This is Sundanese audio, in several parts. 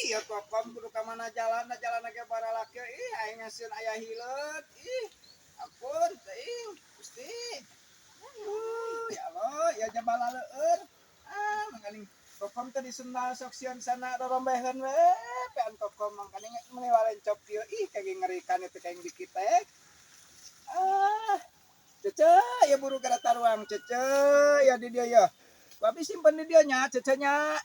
Ih, ya Kokom kudu ka mana jalan, jalan ge baralak. Ih, aing ngasieun aya hileud. Ih, ampun teuing, Gusti. Aduh, ya Allah, ya jabala leueur. Ah, mangkaning Kokom teh di sendal sok sieun sana rorombeheun we. Pean Kokom mangkaning meuni walencok kieu. Ih, kaging ngerikan itu kayak dikit teh. Ah, Cece, ya buru gara taruang, Cece, ya di dia ya. Babi simpen di dia nya, Cece nya.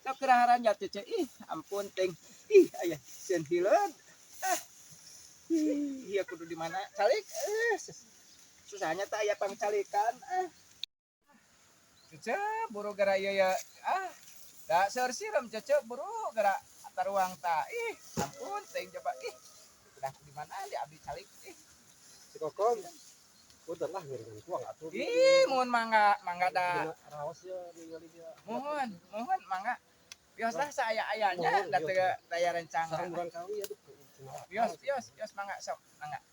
Sok keraharan ya, Cece. Ih, ampun ting. Ih, aya sieun hileud. Ah. Ih, iya kudu di mana? Calik. Eh, susahnya tak aya pangcalikan. Ah. Cece, buru gara ieu ya. Ah, da seur sireum, Cece, buru gara taruang ta. Ih, ampun ting coba. Ih. Udah di mana di abdi calik. Ih. Si Kokom. Udah lah ngiringan tuang atuh. Ih, mohon mangga, mangga da. Dina raos ya ningali dia. Mohon, mohon mangga. Bios lah saya ayahnya Mohon, da teu bios. Daya rencang. Sareng urang kawi aduh. Bios, bios, bios mangga sok, mangga.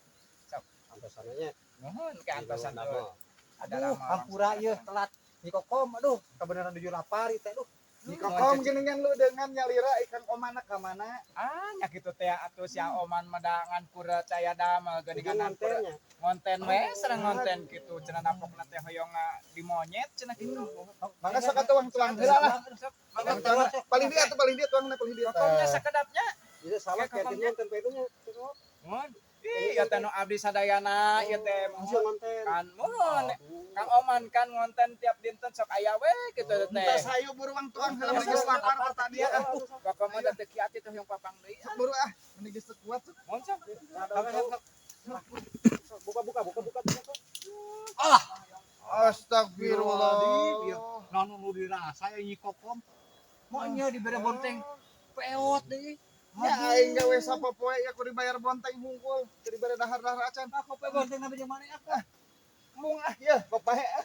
Antosananya. Mohon ke antosan tuh. Ada Aduh, lama. Hampura ieu telat. Nyi Kokom, aduh, kebenaran nuju lapar ieu teh, aduh. Nyi Kokom geuningan lu dengan nyalira ikan omana ka mana? Ah, nya kitu teh atuh sia Oman mah da ngan kura caya damel geuningan ngan kura Ngontennya. Ngonten we sareng ngonten kitu cenah napokna teh hoyong di monyet cenah kitu. Mangga sok atuh tuang heula lah. Sok, mangga. Tuang, paling dia tuh, paling dia tuangna, paling dia. Kokomnya sakedapnya. Bisa salah Kayak kayak Kokomnya. ngonten pe nya. Mohon. Ih, ieu teh nu abdi sadayana ieu teh Bisa mohon. Ngonten. Kan mohon. Kang Oman kan ngonten tiap dinten sok aya we kitu teh. Entah hayu buruang tuang heula mah geus lapar tadi ah. Kokom mah da teu kieu teh hoyong papang deui. Sok buru ah, mending geus teu kuat sok. Mohon sok. Buka buka buka buka buka. Astagfirullah. Naon nu dirasa ya Nyi Kokom? Mau nya dibere bonteng peot deui. Ya aing gawe sapopoe ya kudu dibayar bonteng hungkul, jadi dibere dahar-dahar acan. Aku pe bonteng nabi jeung mana aku? Mung ah ya, bapak ah.